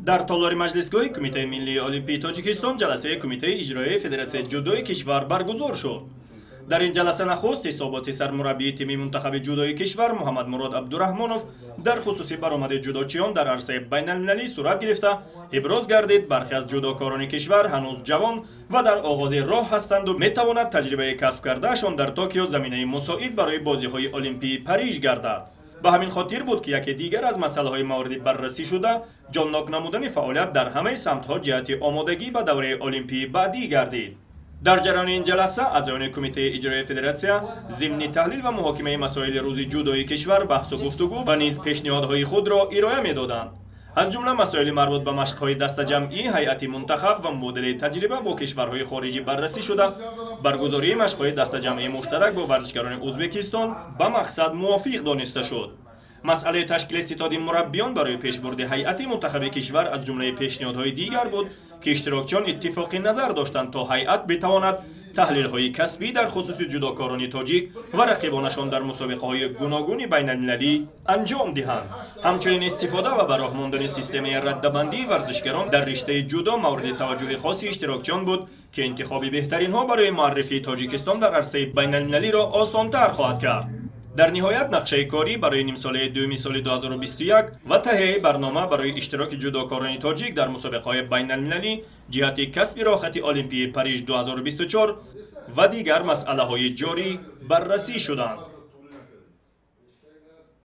Дар толори маҷлисгоҳи Кумитаи миллии олимпии Тоҷикистон ҷаласаи Кумитаи иҷроияи Федератсияи ҷудои кишвар баргузор шуд. Дар ин ҷаласа нахуст ҳисоботи сармураббии тими мунтахаби ҷудои кишвар Муҳаммадмурод Абдураҳмонов дар хусуси баромади ҷудочиён дар арсаи байналмилалӣ сурат гирифта, иброз гардид, бархе аз ҷудокорони кишвар ҳанӯз ҷавон ва дар оғози роҳ ҳастанду метавонад таҷрибаи касб кардаашон дар Токио заминаи мусоид барои бозиҳои олимпии Париж гардад. Ба ҳамин хотир буд, ки яке дигар аз масъалаҳои мавриди баррасӣ шуда ҷоннок намудани фаъолият дар ҳамаи самтҳо ҷиҳати омодагӣ ба давраи олимпии баъдӣ гардид. Дар ҷараёни ин ҷаласа аъзоёни Кумитаи иҷроияи федератсия зимни таҳлил ва муҳокимаи масоили рӯзи ҷудои кишвар баҳсу гуфтугӯ ва низ пешниҳодҳои худро ироа медоданд. Аз ҷумла масоили марбут ба машқҳои дастаҷамъӣ, ҳайати мунтахаб ва мубодилаи таҷриба бо кишварҳои хориҷӣ баррасӣ шуда, баргузории машқҳои дастаҷамъии муштарак бо варзишгарони Ӯзбекистон ба мақсад мувофиқ дониста шуд. Масъалаи ташкили ситоди мураббиён барои пешбурди ҳайати мунтахаби кишвар аз ҷумлаи пешниҳодҳои дигар буд, ки иштирокчиён иттифоқи назар доштанд, то ҳайат битавонад таҳлилҳои касбӣ дар хусуси ҷудокорони тоҷик ва рақибонашон дар мусобиқаҳои гуногуни байналмилалӣ анҷом диҳанд. Ҳамчунин истифода ва ба роҳ мондани системаи раддабандии варзишгарон дар риштаи ҷудо мавриди таваҷҷӯҳи хоси иштирокчиён буд, ки интихоби беҳтаринҳо барои муаррифии Тоҷикистон дар арсаи байналмилалиро осонтар хоҳад кард. Дар ниҳоят нақшаи корӣ барои нимсолаи дуюми соли 2021 ва таҳияи барнома барои иштироки ҷудокорони тоҷик дар мусобиқаҳои байналмилалӣ ҷиҳати касби роҳхати олимпии Париж 2024 ва дигар масъалаҳои ҷорӣ баррасӣ шуданд.